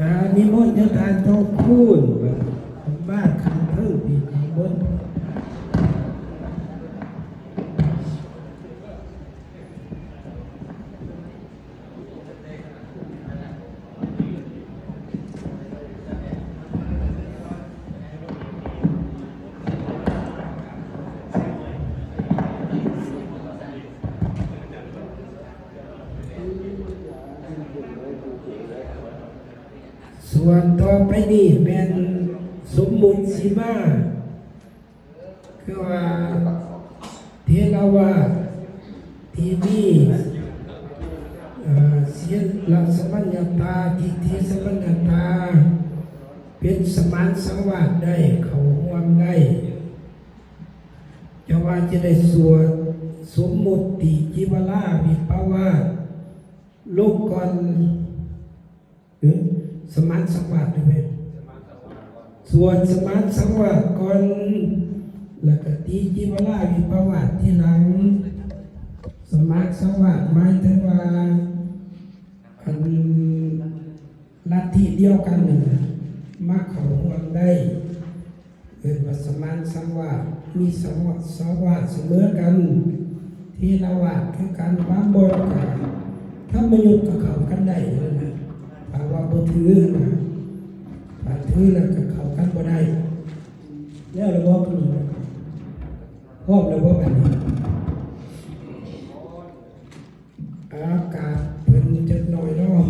ອ່າ ນິມົນໂຍມທ່ານທອງຄູນ ບ້ານຂັ້ນເທິງ ທີ່ຂ້າງບົນ. ສ່ວນຕໍ່ໄປນີ້ແມ່ນສົມມຸດສີມາ ຄືວ່າເຖລະວາດທີ່ມີ ເອີ ສີລະສະມັນຍະຕາ ທິດຖິສະມັນຍະຕາ ເປັນສະມານສັງວາດໄດ້ ເຂົ້າຮ່ວມໄດ້ ຈະວ່າຈະໄດ້ສວດສົມມຸດຕິຈິວະລາວິປະວາດລົງກ່ອນ ເອີ ສະມານສັງວາດເດີແມ່ນ ສວດສະມານສັງວາດກ່ອນ ແລ້ວກະຕິຈິວະລາວິປະວາດທີຫຼັງ. ສະມານສັງວາດໝາຍເຖິງວ່າ ອັນ ລັດທິດຽວກັນນັ້ນນະ ມາເຂົ້າຮ່ວມໄດ້ ເອີ້ນວ່າສະມານສັງວາດ ມີສະຫວາດສະເໝີກັນ ເຖລະວາດຄືກັນ ບາງບ່ອນກະທຳມະຍຸດກະເຂົ້າກັນໄດ້ຫັ້ນນະ ຖ້າວ່າບໍ່ຖືຫັ້ນນະ ຖ້າຖືແລ້ວກະເຂົ້າກັນບໍ່ໄດ້. ແລ້ວລະບໍ? ພ້ອມແລ້ວບໍບາດນີ້? ອາກາດເພິ່ນຈັກໜ້ອຍເນາະ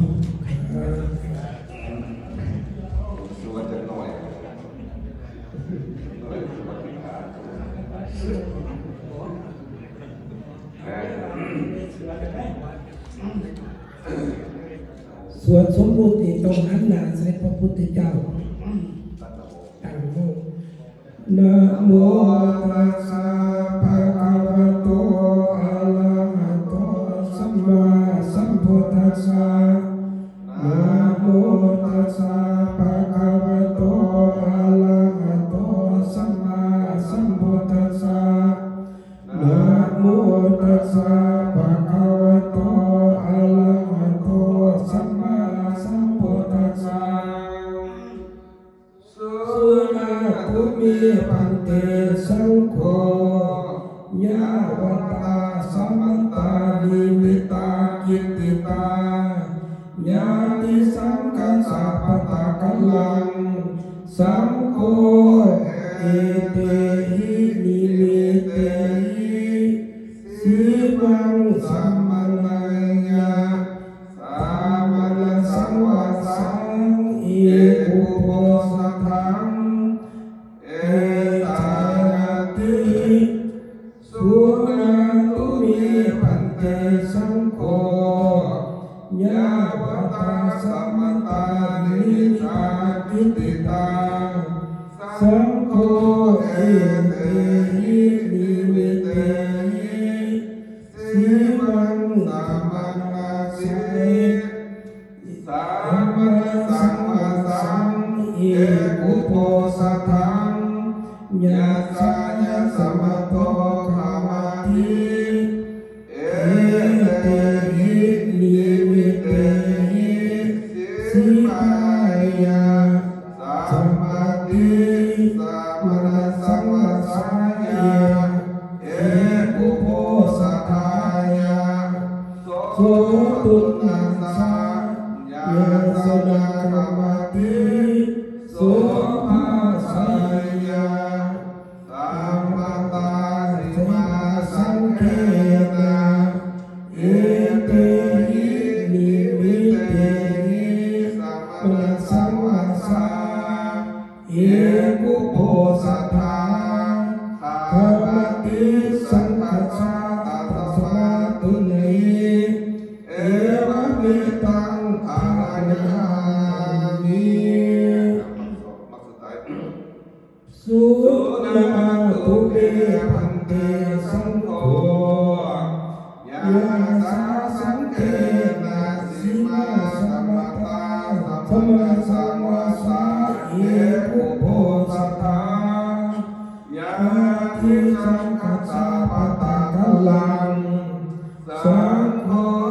ເອີ ສວດຈັກໜ້ອຍ ສວດສົມມຸດນີ້ຕ້ອງຫັນໜ້າໃສ່ພະພຸດທະເຈົ້າ ຕັ້ງໂມ ນະໂມຕັດສະ ພະຄະວະໂຕ ອະລະຫະໂຕ ສຳມາສຳພຸດທັດສະ ນະໂມຕັດສະ ພະຄະວະໂຕ ອະລະຫະໂຕ ສຳມາສຳພຸດທັດສະ ນະໂມຕັດສະ ພະຄະວະໂຕ ອະລະຫະໂຕ ສຳມາສຳພຸດທັດສະ. ສຸນະຕຸເມ ພັນເຕ ສັງໂຄ ຍະວະຕາ ສະມັນຕາ ນິມິດຕາ ກິດຕິຕາ ຍາຕິສັງຄະສາ ປະຕາກັນລັງ ສັງໂຄ ເອເຕຫິ ນິມິດເຕຫິ ສີມັງ ສະມະນາຍະ ສະມະນະສັງວາສັງ ເອກຸໂພສະທັງ ເອຕາຍະຕິ ສຸນະຕຸເມ ພັນເຕ ສັງໂຄ ຍະວະຕາ ສະມັນຕາ ນິມິດຕາ ກິດຕິຕາ ສັງໂຄ ເອເຕຫິ ນິມິດເຕຫິ ສີມັງ ສະມະນະສັງ ສະມະນະສັງວາສັງ ເອກຸໂພສະທັງ ຍັດສາຍະສະມະໂທ ຄາມາທິ ເອເຕຫິ ນິມິດເຕຫິ ສີມາຍະ ສະມາທິ ສະມະນະສັງວາສາຍະ ເອກຸໂພສະທາຍະ ໂສຕຸນນະສະ ຍາສະນະຄາມາທິ ໂສພາສາຍະ ສະມະຕາສີມາສັງເຄນະ ເອເຕຫິ ນິມິດເຕຫິ ສະມະນະສັງວາສາ ເອກຸໂພສະທາ ຄາມາຕິສັງຄະສາ ຕັດສະມາຕຸນນະຫິ ເອວະເມຕັງ ອາຣາມະຍາມິ ສຸນະຕຸເມ ພັນເຕ ສັງໂຄ ຍະສາສັງເຄນະ ສີມາສະມະຕາ ສະມະນະສັງວາສາ ເອກຸໂພສະທາ ຍາຕິສັງຄະສາ ປະຕາກັນລັງ ສັງໂຄ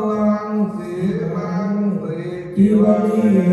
ວັງສີມັງ ເອເຕຫິ ນິມິດເຕຫ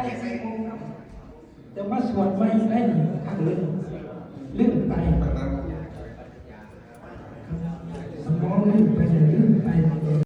ປສີ່ໂມງ ຈະມາສວດໃໝ່ໄດ້ນີ້ ຄັກເລີຍ ລືມໄປ ສະໝອງລືມໄປ ລືມ